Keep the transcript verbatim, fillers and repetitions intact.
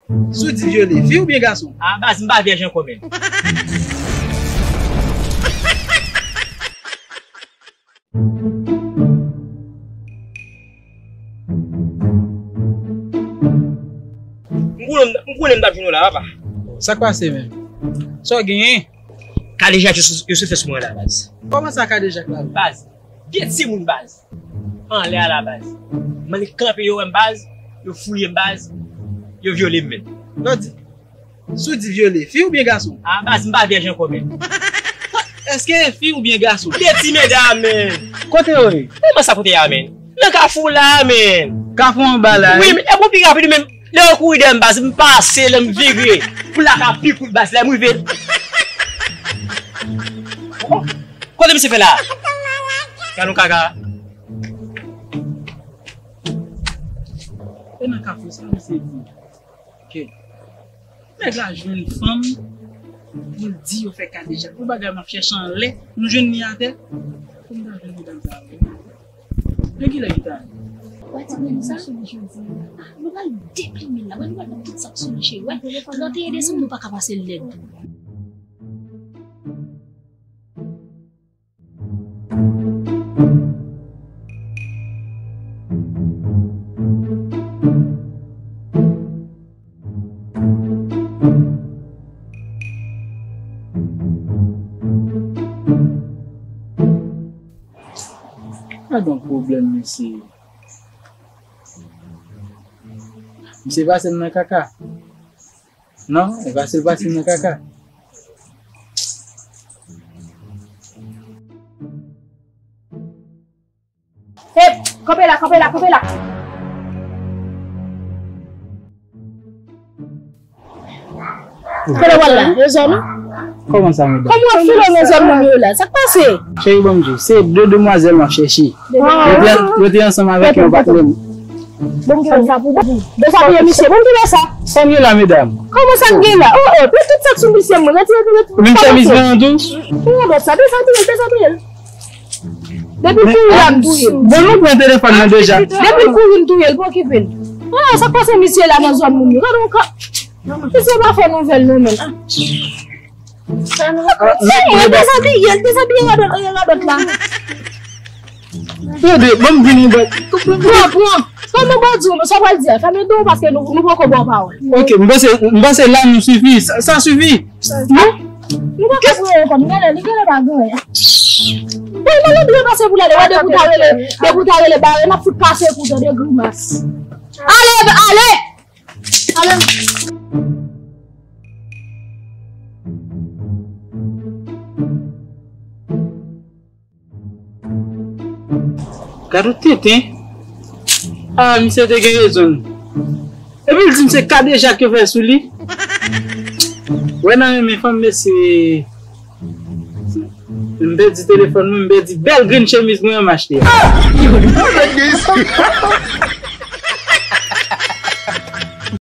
Si w di vyole, fi oubyen gason? A baz, m pa vyèj ankò menm. M konnen, m konnen m t ap jwenn ou la, papa. Sa k pase menm? Sa w genyen? Kadejak yo sou, yo sou fè sou mwen la, baz. Kòman sa kadejak la? Baz, gen timoun, baz. Anlè a la, baz. Mwen kanpe, yo wè m, baz. Yo fouye m, baz. Yo vyole m menm. Lòdi. Si w di vyole, fi oubyen gason? A baz, m pa vyèj ankò menm. Èske e fi oubyen gason? De ti medam, menm. Kote yo ye? Kòman sa kote yo a, menm? Nan kafou la, menm. Kafou anba la, wi, wi. Menm, e bon, pi rapid menm. Lè yo kouri dèyè m, baz, m pase, lè m vire. Pou la ka pi kout, baz, lè m rive. Oh, kote misye fè la? Gad yon kaka. E nan kafou sa, misye di. Ok. Nèg la jwenn fanm, pou l di yo fè kadejak. Pou bagay m ap chèche anlè, nou jwenn li atè. Pou m ta jwenn medam sa yo. Yo kilè ki ta ale? Wè ti moun sa? Ah, nou pral deplime l la. Wè nou pral met tout sa k sou li, cheri. Wè, trannteyen desanm, nou pa ka pase l lèd. Gad yon pwoblèm, mesye. Misye pase m nan kaka. Non, e pa sèl pati nan kaka. Hey, kanpe la, kanpe la, kanpe la. Kote w al la? Nan zòn ou? Kòman sa, medam? Kòman w ap file nan zòn moun yo la? Sa k pase? Cheri, ban m di w, se de demwazèl m ap chèche. Yo te, yo te ansanm avèk yon patnè m. Bon, m gen sa pou ou. Bon, sa pou misye. Bon, m gen sa. Sa m gen la, medam? Kòman sa m gen la? Oh, oh, pran tout sa k sou misye, mwen. Retire, retire. Ou vin chèmiz mwen an tou? Ou yon lòt sa. Dezabiye l, dezabiye l. Depi l kouri la, m touye l. Bon, nou pran telefòn nan deja. Depi l kouri, m touye l, pa okipe l. Ah, sa k pase misye la nan zòn moun yo? Gade yon ka. Misye pa fè nouvèl, non, menm. Ah. Sa nou... Ah, se mwen, dezabiye l, dezabiye radòt, radòt la. Tande, ban m vini, ban. Pran, pran. Kòman ban di w, sa w pral di a? Fèmen do w paske nou, nou poko ba w pawòl. Ok, m panse, m panse la nou sifi. Sa, sa sifi. Non? Nou pa ka pran ankò, nou genlè, nou genlè pa genyen. Bon, mwen lè byen pase pou l ale, wè, depi w ta rele, depi w ta rele bare, n ap fout pase kou tande grimas. Ale, ale! Ale! Gad yon tenten. Ah, misye te gen rezon l. Epi l di m se kadejak yo fè sou li. Wè nan renmen fanm, mesye. M pèdi telefòn mwen, m pèdi bèl grenn chemiz mwen an m achte a.